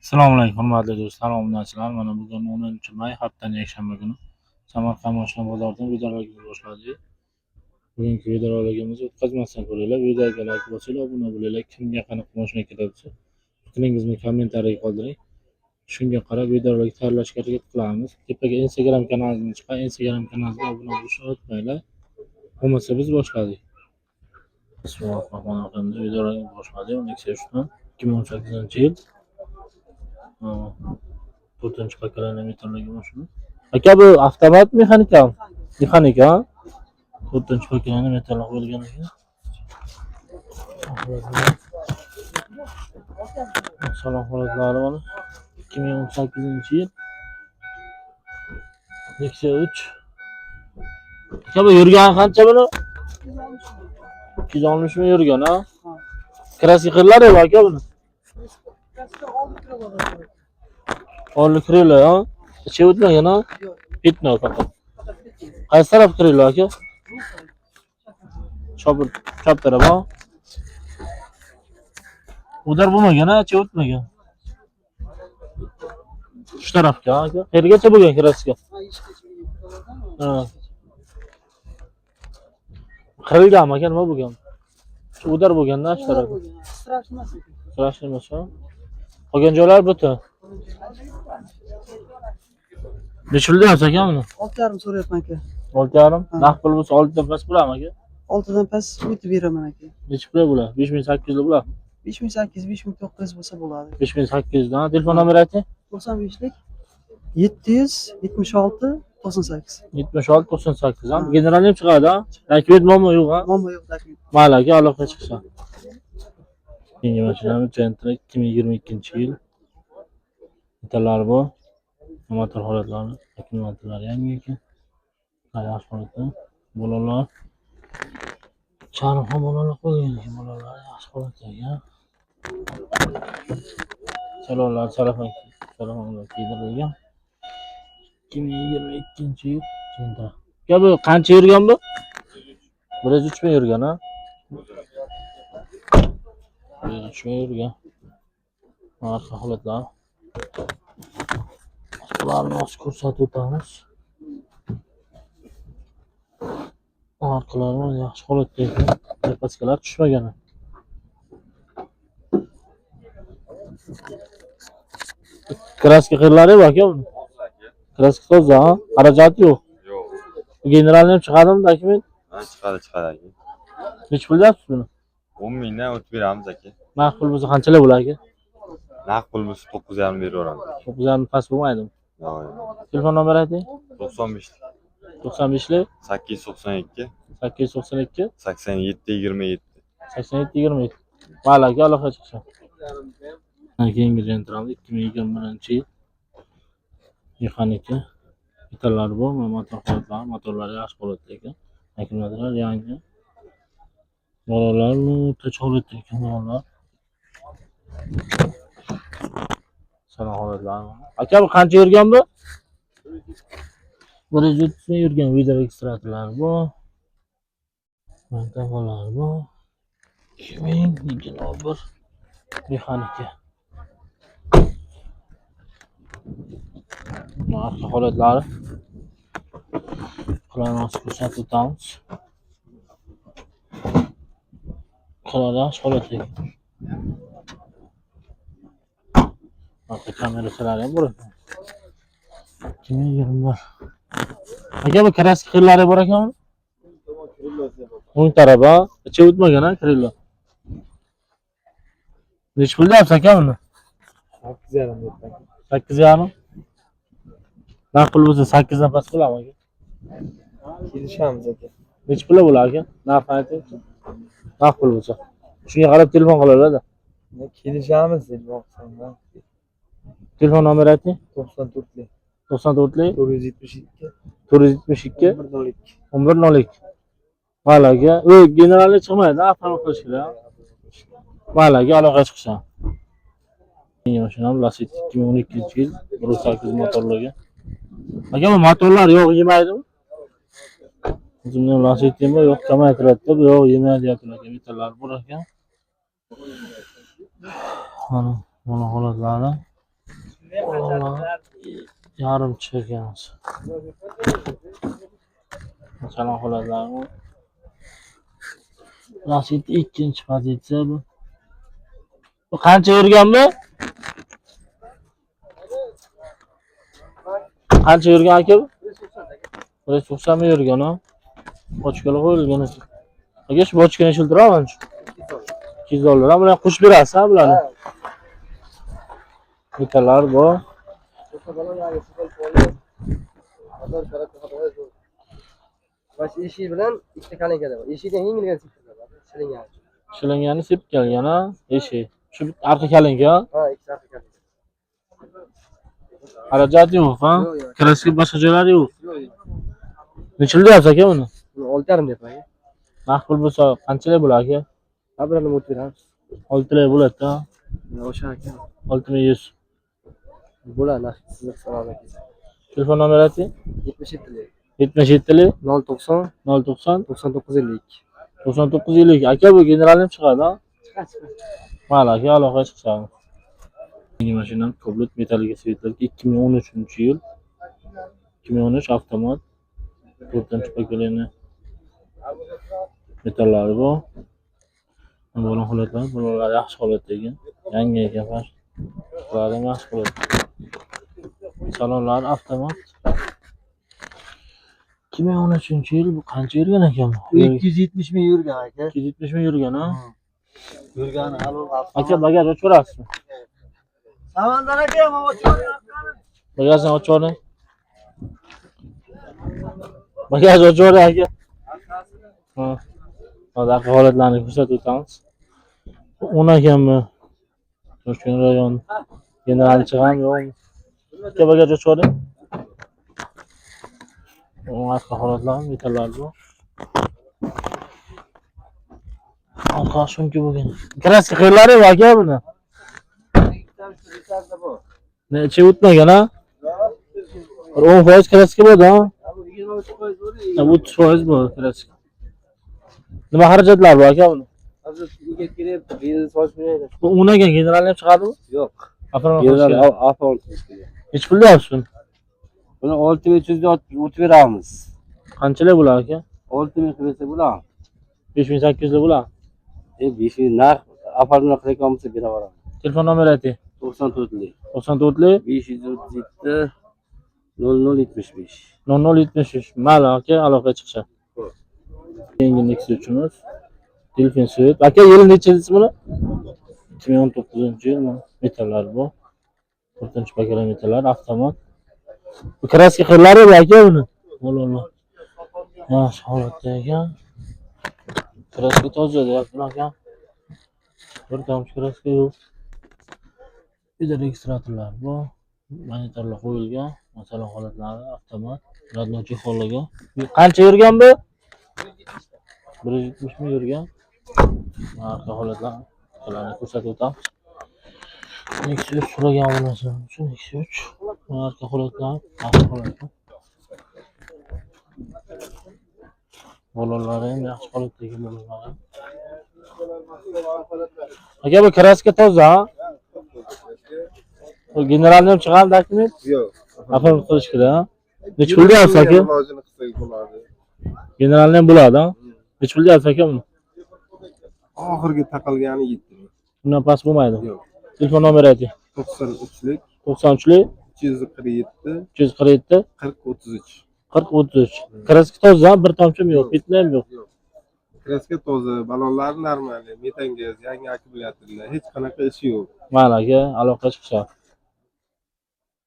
Assalomu alaykum, hurmatli do'stlar, obunachilar. Mana bugun 10-may, haftaning yakshanba kuni Samarqand mashina bozoridan videorolikni boshladik. Bugungi videorolikimizni o'tkazmasdan ko'ringlar, videoga like bosinglar, obuna bo'linglar. Kimga qanaqa mashina kerak bo'lsa, fikringizni kommentariyaga qoldiring. Shunga qarab videorolik tayyorlashga harakat qilamiz. Tepaga Instagram kanalimizga chiqadi. Instagram kanalimizga obuna bo'lishni unutmanglar. Bo'lmasa biz boshladik. Bismillahirrohmanirrohim. Videorolikni boshladik. Nexia 3dan 2018-yil. To'rtinchi поколение metrligi mashina. Aka, bu avtomat, mexanika? Mexanika. To'rtinchi поколение metrli qo'yilgan ekan. Salon holatlari mana 2018-yil. Nexia 3. Aka, bu yurgani qancha buni? 260 ming yurgan, ha? Краска qillar yo'q aka buni. Oldi крыло, ha? Ichiga o'tmagan, ha? Пятно faqat. Qaysi taraf крыло, aka? Chop, chap taraf, ha? Удар bo'lmagan, ha? Ichiga o'tmagan. Shu tarafga, ha, aka? Qayergacha bo'lgan краска? Ha. Qirilganmi aka, nima bo'lgan? Shu удар bo'lganda shu taraf. Страшно emas ekan. Страшно emas, ha? Qolgan joylar butun. Necha pul deyapsiz aka buni? 6,5 so'rayapman aka. 6,5. Ha. Naqd pul bo'lsa 6dan past bo'ladimi aka? 6dan past o'tib beraman aka. Necha pul bo'ladi? 5800 bo'ladi. 5800, 5900 bo'lsa bo'ladi. 5800 dan. Telefon nomeri ayting. 95lik 776 98. 76 98, ha? Ha. General ham chiqadi, ha? Dokument muammo yo'q, ha? Muammo yo'q, dokument. Mayli aka, aloqa chiqsa. Keyingi mashinamiz Gentra 2022-yil. Metallari bor. Motor holatlari, akkumulyatorlari yangi ekan. Ha, yaxshi holatda. Bolalar charm ham bolalar qo'ygan ekan, bolalar yaxshi holatda ekan. Salonlar salafan salafonlar kiydirilgan. 2022-yil Gentra. Aka, bu qancha yurgan bu? 103 ming yurgan, ha? 103 ming yurgan. Arqa holatlar. Bularni hozir ko'rsatib o'tamiz. Orqalari yaxshi holatda ekan. Запаска lar tushmagan. Краска qirlari bor aka buni. Краска toza, ha? Xarajati yo'q. Yo'q. Generalni ham chiqadimi dokument? Ha, chiqadi, chiqadi aka. Necha pul deyapsiz buni? 10 mingdan o'tib beramiz aka. Naqd pul bo'lsa qanchalar bo'ladi aka? Naqd pul bo'lsa 9,5 beraveramiz. 9,5 past bo'lmaydimi? Yo'q, yo'q. Telefon nomeri ayting. 95 95lik 892 892 87 27. 87 27. Mayli aka, aloqa chiqsin. Keyingi Gentramiz 2021-yil. Mexanika. Metallari bor, mana motor holatlari, motorlari yaxshi holatda ekan. Akkumulyatorlar yangi. Bolalar o'rtacha holatda ekan, bolalar. Salon holatlari. Aka, bu qancha yurgan bu? 130 ming yurgan. Video registratorlar bor. Magnitofonlar bor. 2021 mexanika. Mana arqa holatlari. Ularni hozir ko'rsatib o'tamiz. Ular yaxshi holatda ekan. Arqa kameralari ham bor ekan. 2021. Aka, bu краска qirlari bor ekanmi? O'ng taraf, ha? Ichiga o'tmagan, ha, крыло. Necha pul deyapsiz aka buni? 8,5 deyapman. 8,5. Naqd pul bo'lsa 8 dan past bo'ladimi aka? Kelishamiz aka. Necha pul bo'ladi aka? Narxini aytingchi. Naqd pul bo'lsa. Shunga qarab telefon qiladilar-da. Ne kelishamiz telefon qilsam. Telefon nomeri ayting. 94lik 94lik 472 472 1102. 1102. Mayli aka. U generalni chiqmaydi, avtomobil qilish kerak. Mayli aka, aloqa chiqsa. Keyingi mashinam Lacetti 2012-yil 1.8 motorligi. Aka, bu motorlar yo'q yemaydimi? O'zimning ham Lacetti'm bor, yo'q kamaytiradi, bu yo'q yemaydi deyaptilar aka. Metallar bor ekan. Mana holatlarni. Ballonlar yarim ekan. Masalan, holatlari. Lacetti ikkinchi pozitsiya bu. Bu qancha yurgan bu? Qancha yurgan aka bu? 190 ming yurgan ha. Bochkalar qo'yilgan. Aka, shu bochkani ishiltiraman shu. 200 dollar. Bular qo'shib berasiz ha bularni. Metalar bor. Eshik bilan ikkita kalinkada bor. Eshikdan yengilgan sepkillar bor. Shilingan. Shilingani sepib kelgan ha, eshik. Shu arqa kalinka. Ha, ikkita arqa kalinka. Xarajat yo'q ha. Yo'q, yo'q. Kraska boshqa joylari yo'q. Yo'q, yo'q. Necha yil deyapsiz aka buni? Buni 6,5 deyapman aka. Naqd pul bo'lsa qanchalik bo'ladi aka? Ha, birini o'tib beramiz. 6 lira bo'ladi-da. O'sha aka. 6100. Bo'ladi, naqd sizni salom aka. Telefon nomeri ayting. 77 77 090 090 99 52. 99 52. Aka, bu general ham chiqadi ha? Chiqadi, chiqadi. Mayli aka, aloqaga chiqishadi. Yangi mashinam Cobalt metallga svetlar 2013-yil. 2013 avtomat. 4-chi pokoleniya metallari bor. Bo'lgan holatlar, bular yaxshi holatda ekan. Yangi ekan, bular ham yaxshi holatda. Salonlar avtomat. 2013-yil bu qancha yurgan ekan bu? 270 ming yurgan aka. 270 ming yurgan ha? Yurgani hali Aka, bagaj ochib yuborasizmi? Samandar aka, mana Bagajni ochib yuboring. Bagaj ochib yuboring aka. Ha. Hozir arqa holatlarni ko'rsatib o'tamiz. 10 ekanmi? Toshkent rayon general chiqam yo'qmi? Aka, bagaj ochib yuboring. O'ng arqa holatlar, metallar bu. Orqa shunki bo'lgan. Kraska qayerlari yo'q aka buni? Ne ichi o'tmagan ha? Bir 10% kraska bo'ldi ha? 30% bu kraska. Nima xarajatlar bu aka buni? Hozir uyga kirib, benzin sochib beradi. Bu 10 ekan, general ham chiqadimi? Yo'q. Afron General afon qilish kerak. Nechi pul deyapsiz buni? Buni 6300 ga o'tib beramiz. Qanchalik bo'ladi aka? 6000 qilib bersa bo'ladi. 5800 lik bo'ladi. 5000 narx оформление qilayotgan bo'lsa beraveramiz. Telefon nomeri ayting. 94lik 94 lik 537 0075. 0073. Mayli aka, aloqaga chiqishadi. Yangi Nexia 3-imiz. Delfin Suite. Aka, yili necha dedingiz buni? 2019-yil metallar bu. 4-chi pokoleniya metallar, avtomat. Bu kraska qayerlari bu aka buni? Bo'ladi. Yaxshi holatda ekan. Kraska toza deyapti aka. Bir tomchi kraska yo'q. Uyda registratorlar bor. Monitorlar qo'yilgan. Masalan, holatlari avtomat. Родной chexollarga. Qancha yurgan bu? 170 ming yurgan. Arqa holatlar ularni ko'rsatib o'tamiz. Nexia 3 so'ragan bo'lsa uchun Nexia 3 arqa holatlar, yaxshi holatda. Bolalar ham yaxshi holatdagi bolalar. Aka, bu kraska toza, ha? Bu generalni ham chiqadi dokument? Yo'q. Afon qilish kerak, ha? Necha pul deyapsiz aka? Ilojini qilsak bo'ladi. Generalni ham bo'ladi, ha? Necha pul deyapsiz aka buni? Oxirgi taqalgani 7000. Undan past bo'lmaydi. Yo'q. Telefon nomeri ayting. 93lik 93lik 347 347 40 33. 40 33. Kraska toza, bir tomchi ham yo'q, bitma ham yo'q. Kraska toza, balonlari normal, metangaz, yangi akkumulyatorlar, hech qanaqa ishi yo'q. Mayli aka, aloqa chiqishadi.